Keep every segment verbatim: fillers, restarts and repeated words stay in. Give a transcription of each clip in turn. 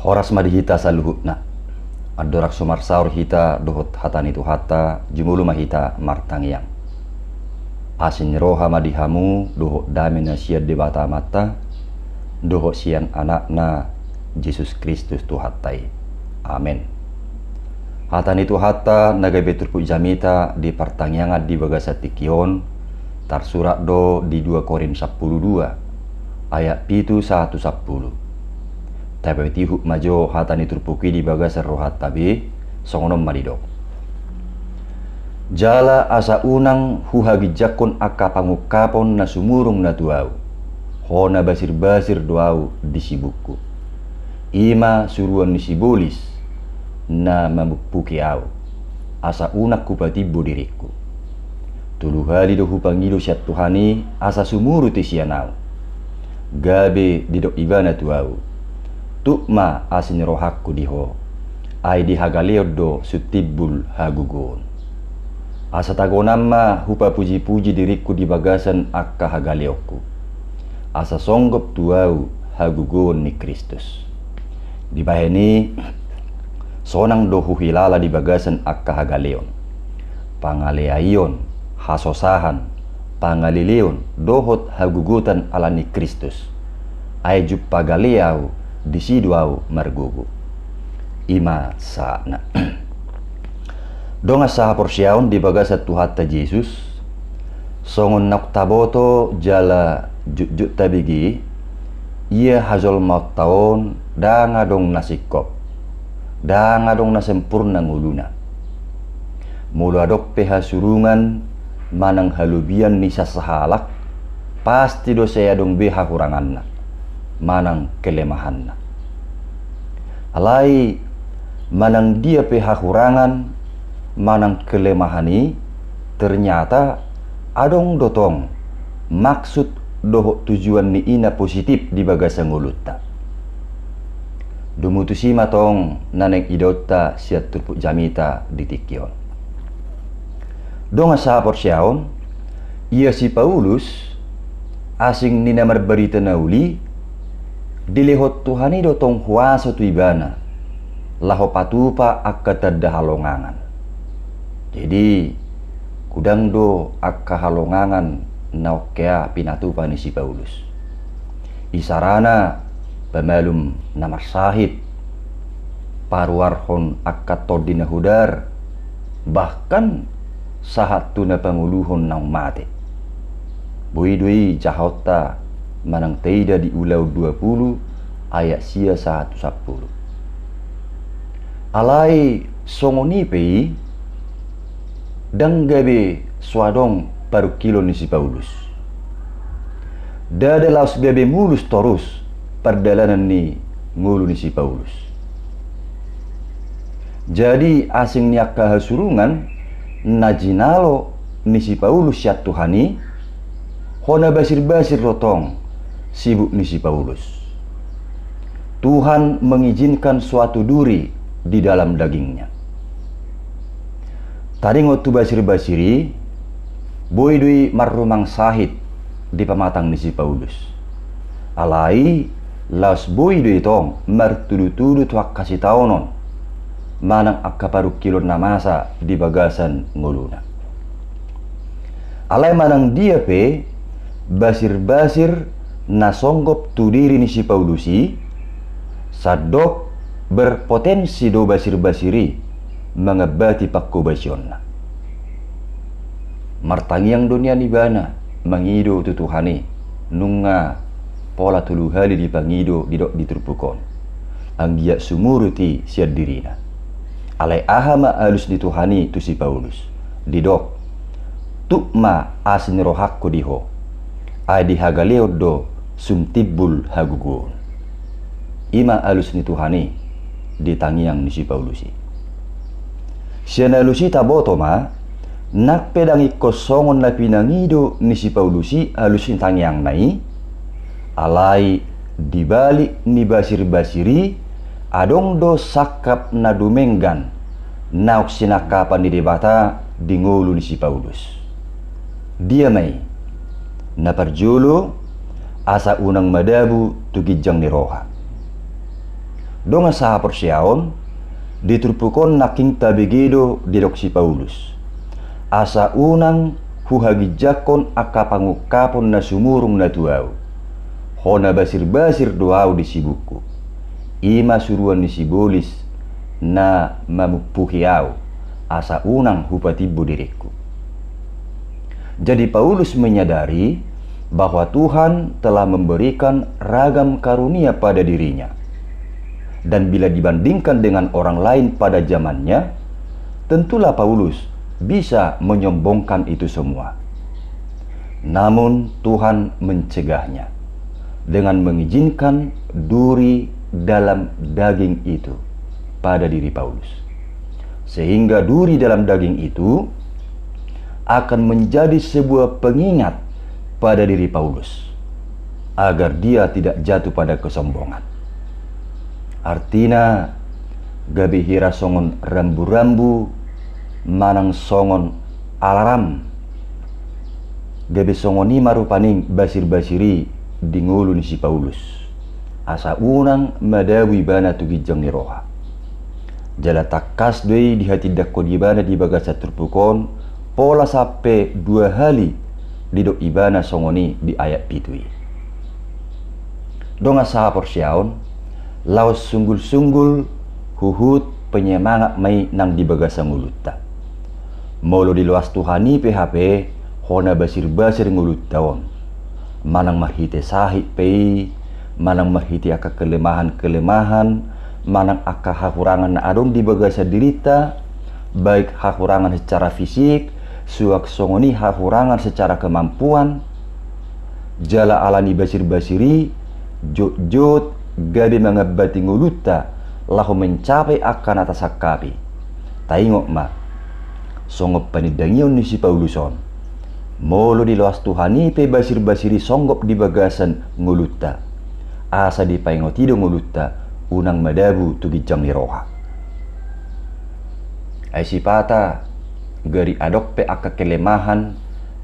Horas ma di hita saluhutna. Andorang so marsaor hita dohot hata ni Tuhanta, jumolo ma hita martangiang. Asi ni roha ma di hamu dohot dame na sian Debata Amanta dohot sian Anakna Jesus Kristus Tuhanta i. Amen. Hata ni Tuhanta na gabe turpuk jamita di partangiangan di bagasan tingki on, tarsurat do di dua Korint sampulu dua, ayat pitu sahat tu sampulu. Tapatihut ma jo hata ni turpuk i di bagasan rohanta be, songon on ma didok. Jala asa unang huhaginjangkon angka pangungkapon na sumurung na tu ahu, hona basirbasir do ahu di sibukku. I ma suruan ni sibolis na mamukpuki ahu, asa unang hupatimbo diringku. Tolu hali do hupangido sian Tuhan i asa sumurut i sian ahu. Gabe didok ibana tu ahu: Tuk ma asi ni rohangku di ho, ai di hagaleon do sun timbul hagogoon. Asa tagonan ma hupapujipuji diringku di bagasan angka hagaleonku, asa songgop tu ahu hagogoon ni Kristus. Dibahen i, sonang do huhilala di bagasan angka hagaleon, pangaleaion, hasosahan, pangaleleon dohot hagogotan ala ni Kristus. Ai jumpang gale ahu, disi do ahu margogo. I ma sahatna. Dongan sahaporseaon di bagasan Tuhanta Jesus, songon naung taboto jala jotjot tabege, ia hajolmaonta on ndang adong na singkop, ndang adong na sempurna ngoluna. Molo adong pe hasurungan manang halobian ni sasahalak, pasti do sai adong be hahuranganna manang kelemahanna. Alai manang dia pe hahurangan manang kelemahan i, ternyata adong do tong maksud dohot tujuan ni i na positif di bagasan ngolunta. Domu tusi ma tong na naeng idaonta sian turpuk jamita di tingki on. Dongan sahaporseaon, ia si Paulus, asing ni na marbarita na uli, dilehon Tuhan i do tong huaso tu ibana laho patupa angka tanda halongangan. Jadi, godang do angka halongangan na ongkea pinatupa ni si Paulus. Isarana pamalum na marsahit, paruarhon angka tondi na hodar, bahkan sahat tu na pangoluhon naung mate. Boi do i jahaonta manang taida di Ulaon dua pulu ayat sia sahat tu sampulu. Alai songon i pe i, ndang gabe so adong parungkilon ni si Paulus. Ndada laos gabe mulus torus pardalanan ni ngolu ni si Paulus. Jadi asing ni angka hasurungan na jinalo ni si Paulus sian Tuhan i, hona basirbasir do tong sibuk ni si Paulus. Tuhan mengizinkan suatu duri di dalam dagingnya. Taringot tu basirbasir i, boi do i marrumang sahit di pamatang ni si Paulus. Alai laos boi do i tong martudutudu tu angka sitaonon manang angka parungkilon na masa di bagasan ngoluna. Alai manang dia pe basirbasir na songgop tu diri ni si Paulus i, sandok berpotensi do basirbasir i mangambati pangkobasionna. Martangiang do nian ibana mangido tu Tuhan i, nunga pola tolu hali dipangido didok di turpuk on, anggiat sumurut i sian dirina. Alai aha ma alus ni Tuhan i tu si Paulus? Didok: Tuk ma asi ni rohangku di ho, ai di hagaleon do sun timbul hagogoon. I ma alus ni Tuhan i di tangiang ni si Paulus i. Sian alus i taboto ma, nang pe ndang ingkon songon na pinangido ni si Paulus i alus ni tangiangna i, alai di balik ni basirbasir i, adong do sangkap na dumenggan naung sinangkapan ni Debata di ngolu ni si Paulus. Dia ma i? Na parjolo, asa unang madabu tu ginjang ni roha. Dongan sahaporseaon, di turpuk on nangkin tabege do didok si Paulus: Asa unang huhaginjangkon angka pangungkapon na sumurung na tu ahu. Hona basirbasir do ahu di sibukku. I ma suruan ni sibolis na mamumpuhi ahu, asa unang hupatimbo diringku. Jadi Paulus menyadari bahwa Tuhan telah memberikan ragam karunia pada dirinya. Dan bila dibandingkan dengan orang lain pada zamannya, tentulah Paulus bisa menyombongkan itu semua. Namun Tuhan mencegahnya dengan mengizinkan duri dalam daging itu pada diri Paulus. Sehingga duri dalam daging itu akan menjadi sebuah pengingat pada diri Paulus, agar dia tidak jatuh pada kesombongan. Artina, gabe hira songon rambu-rambu manang songon alarm. Gabe songon i ma rupani basirbasir i di ngolu ni si Paulus, asa unang madabu ibana tu ginjang ni roha. Jala tangkas do i dihatindangkon ibana di bagasan turpuk on, pola sampe dua hali didok ibana songon i di ayat pitu i. Dongan sahaporseaon, laos sunggul-sunggul huhut penyemangat ma i nang di bagasan ngolunta. Molo diloas Tuhan i pe hape, hona basirbasir ngolunta on. Manang marhite sahit pe i, manang marhite angka kelemahan-kelemahan, manang angka hahurangan na adong di bagasan dirinta, baik hahurangan secara fisik, suang songon i hahurangan secara kemampuan, jala ala ni basirbasir i, jotjot gabe mangambati ngolunta laho mencapai angka na tasangkapi. Taingot ma, songon panindangion ni si Paulus on: Molo diloas Tuhan i pe basirbasir i songgop di bagasan ngolunta, asa dipaingot i do ngolunta unang madabu tu ginjang ni roha. Ai sipata, gari adong pe angka kelemahan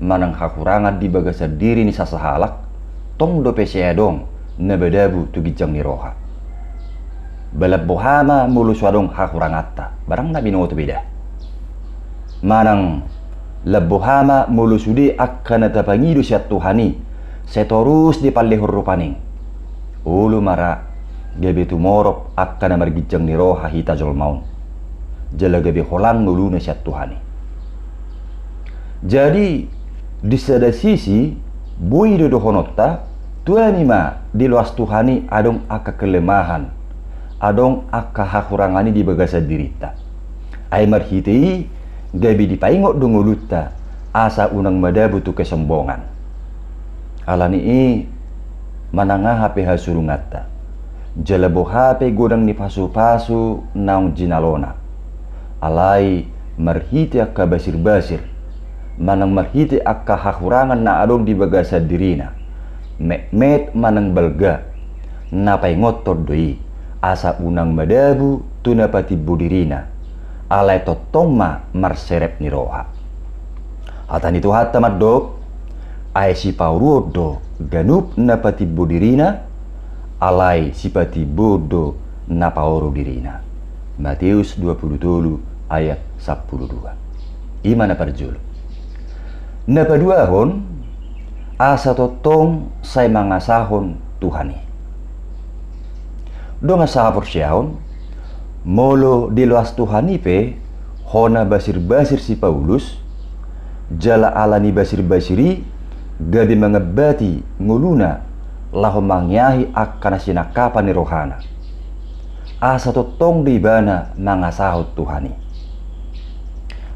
manang hahurangan di bagasan diri ni sasahalak, tong dope sai adong na madabu tu ginjang ni roha. Ba lam boha ma molo so adong hahuranganta, barang na binoto be da. Manang lam boha ma molo sude angka na tapangido sian Tuhan i sai torus dipallehon rupani. Olo ma ra, gabe tumorop angka na marginjang ni roha hita jolma on, jala gabe holang ngoluna sian Tuhan i. Jadi di sada sisi, boi do dohononta, tuani ma diloas Tuhan i adong angka kelemahan, adong angka hahurangan i di bagasan dirinta. Ai marhite i gabe dipaingot do ngolunta asa unang madabu tu kesombongan. Ala ni i, manang aha pe hasurunganta, jala boha pe godang ni pasupasu naung jinalona, alai marhite angka basirbasir manang marhite angka hahurangan na adong di bagasan dirina, metmet manang balga, na paingothon do i asa unang madabu tu na patimbo dirina, alai tongtong ma marserep ni roha. Hata ni Tuhanta mandok: Ai sipauruon do ganup na patimbo dirina, alai sipatimboon do na paoru dirina. Mateus dua pulu tolu ayat sampulu dua. I ma na parjolo. Na paduahon, asa tongtong sai mangasahon Tuhan i. Dongan sahaporseaon, molo diloas Tuhan i pe hona basirbasir si Paulus, jala ala ni basirbasir i gabe mangambati ngoluna laho mangeahi angka na sinangkapan ni rohana, asa tongtong do ibana mangasahon Tuhan i.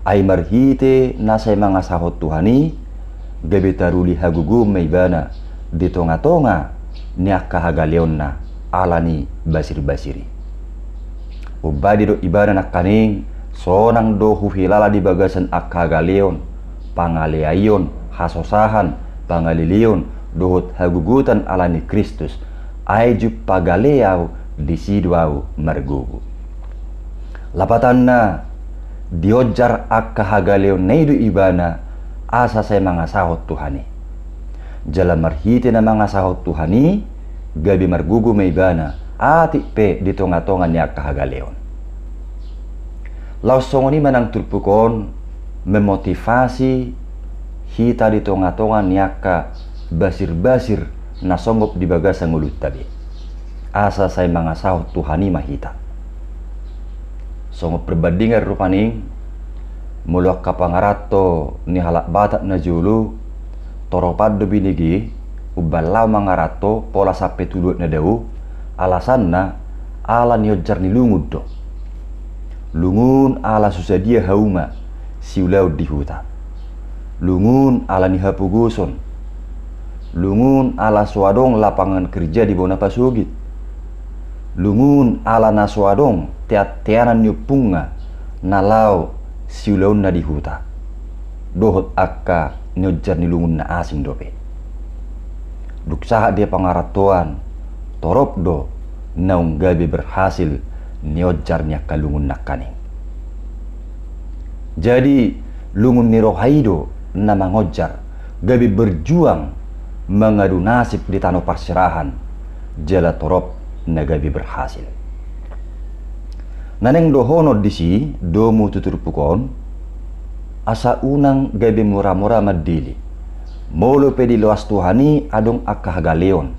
Ai marhite na sai mangasahon Tuhan i, gabe taruli hagogoon ma ibana di tongatonga ni angka hagaleonna ala ni basirbasir i. Umbahen didok ibana nangkaning: Sonang do huhilala di bagasan angka hagaleon, pangaleaion, hasosahan, pangaleleon dohot hagogotan ala ni Kristus, ai jumpang gale ahu, disi do ahu margogo. Lapatanna, dionjar angka hagaleonna i do ibana asa sai mangasahon Tuhan i. Jala marhite na mangasahon Tuhan i, gabe margogo ma ibana atik pe di tonga-tonga ni angka hagaleon. Laos songon i ma nang turpuk on memotivasi hita di tonga-tonga ni angka basir-basir na songgop di bagasan ngolunta be. Asa sai mangasahon Tuhan i ma hita. Songon perbandingan rupani, molo angka pangaranto ni halak Batak na jolo, toropan do binege, umbahen laho mangaranto pola sampe tu luat na dao, alasanna ala nionjar ni lungun do. Lungun ala so sadia hauma siulaon di huta. Lungun ala ni hapogoson. Lungun ala so adong lapangan kerja di bona pasogit. Lungun ala na so adong tean-teanan ni ompungna na laho siulaonna di huta. Dohot angka nionjar ni lungun na asing dope. Dung sahat di pangarantoan, torop do naung gabe berhasil nionjar ni angka lungun nangkaning. Jadi, lungun ni roha i do na mangonjar, gabe berjuang mangadu nasib di tano parserahan, jala torop na gabe berhasil. Na naeng dohonon disi domu tu turpuk on, asa unang gabe mura-mura mandele, molo pe diloas Tuhan i adong angka hagaleon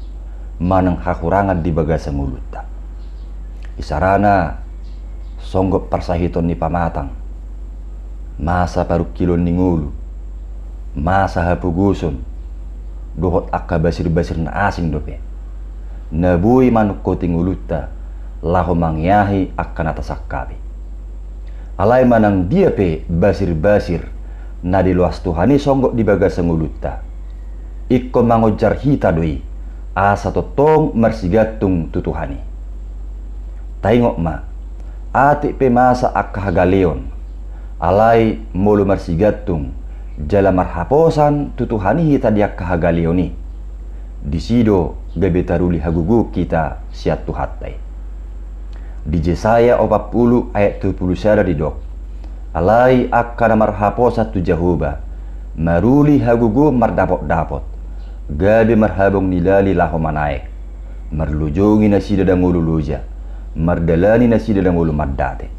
manang hahurangan di bagasan ngolunta. Isarana songgop parsahiton ni pamatang, masa parungkilon ni ngolu, masa hapogoson, dohot angka basir-basir na asing dope, na boi manungkoti ngolunta laho mangeahi angka na tasangkapi. Alai manang dia pe basir-basir na diloas Tuhan i songgop di bagasan ngolunta, ingkon mangonjar hita do i asa tongtong marsigantung tu Tuhan i. Taingot ma, atik pe masa angka hagaleon, alai molo marsigantung jala marhaposan tu Tuhan i hita di angka hagaleon i, disi do gabe taruli hagogoon hita sian Tuhanta i. Di Jesaya opat pulu ayat tolu pulu sada didok, alai angka na marhaposan tu Jahowa maruli hagogoon mardapot-dapot, gabe marhabong ni lali laho manaek, marlojongi nasida ndang olo loja, mardalani nasida ndang olo mandate.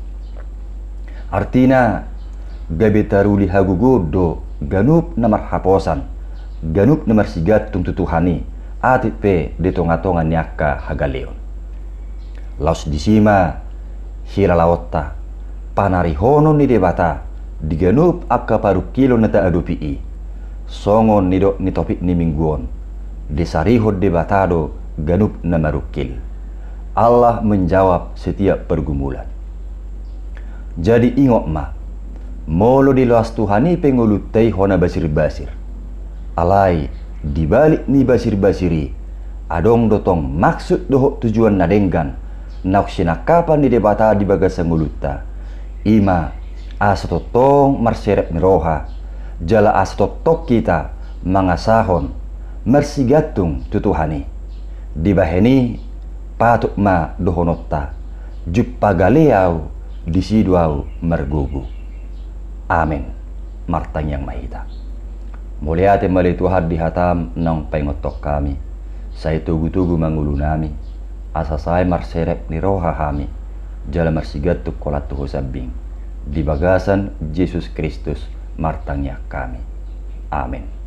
Artina, gabe taruli hagogoon do ganup na marhaposan, ganup na marsigantung tu Tuhan i, atik pe di tonga-tonga ni angka hagaleon. Laos disi ma hilalaonta, panarihonon ni Debata di ganup angka parungkilon na taadopi i. Songon nidok ni topik ni minggu on, disarihon Debata do ganup na marungkil. Allah menjawab setiap pergumulan. Jadi ingot ma, molo diloas Tuhan i pe ngolunta i hona basir-basir, alai di balik ni basir-basir i adong do tong maksud dohot tujuan na denggan naung sinangkapan ni Debata di bagasan ngolunta. I ma asa tongtong marserep ni roha, jala asa tongtong hita mangasahon marsigantung tu Tuhan i. Dibahen i, patut ma dohononta, jumpa gale au, disi do au margogo. Amen. Martangiang ma hita. Mauliate ma ale Tuhan di hataM naung paingothon hami, sai togu-togu ma ngolunami, asa sai marserep ni roha hami, jala marsigantung holan tu Ho sambing. Di bagasan Jesus Kristus martangiang hami. Amen.